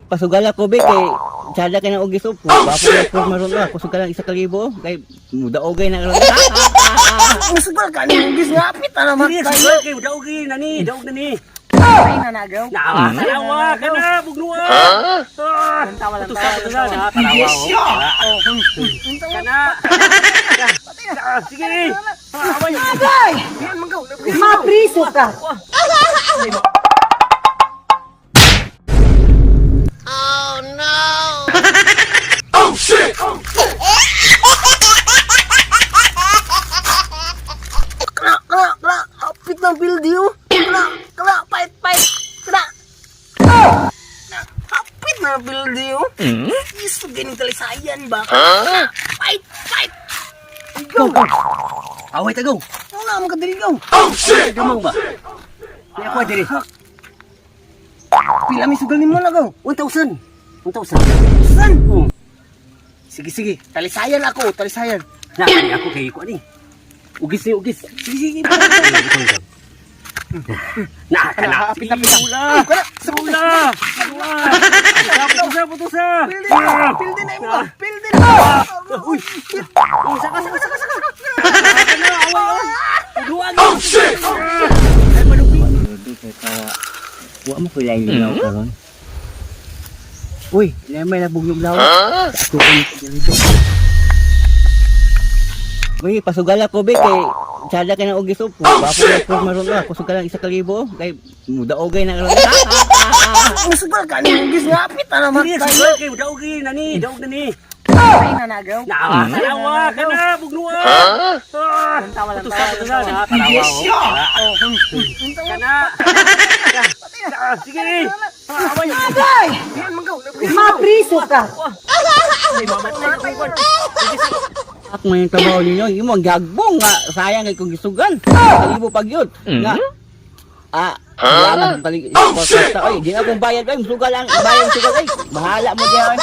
Pasugal ako be kay sada kay nang ugis upo. Wapo na ko maron ah, pasugal ang 1,000 kay mudaogay na ron. Musugal ka ni ugis nga apit na naman Dili kayo. sugal kay daog na ni, daog na ni. Ay na nagaw. Naa, tanawa ka na, bugnua. Ah, Putusa, putusa, na, tanawa. Oh. Kana. Ah, sige. Ah, away. Agay! Yan man gaw. Mapriso ka. Kra kra kra apit ng building oh. Kra kra pait pait. Kra. Apit na building oh. Iso ganing talisayan ba? Pait pait. Go. Away ta go. Ano na man ka diri gaw? Gamang ba? Ni ako diri. Pila mi sugal nimo na gaw. 1,000. 1,000. San? Oh. Sige sige, talisayan ako, talisayan. Na, kani ako kay ko ani. Ugis ni ugis. Sige sige. Na, kana. Apit apit. Ula. Kra, Ula. Ula. Putusa, putusa. Pildi na, pildi na imo. Pildi na. Uy. Oh, saka, saka, saka, saka. Kana, away, oh. Duwag. Oh, shit. Ay, malupi. Kay para wa mo kulay lingaw karon. Uy, may nabugnog lawa. Ako ko diri. Uy, pasugal ako be kay sada kay nang ugis upo. Wapo na ko maron ah, pasugal ang 1,000 kay mudaogay na ron. Musugal ka ni ugis nga apit na naman Dili kayo. sugal kay daog na ni, daog na ni. Ay na nagaw. Naa, tanawa ka na, bugnua. Ah, putusa, putusa, na, tanawa. Oh. Kana. Ah, sige. Ah, away. Agay! Yan man gaw. Mapriso ka. Ak may trabaho ninyo, imo ang gagbong nga sayang kay kung gisugan. Kalibo pag yun. Nga wala na akong kalig. Oh, shit! Oy, di na akong bayad ay, sugal ang bayad sugal ay. Bahala mo diyan.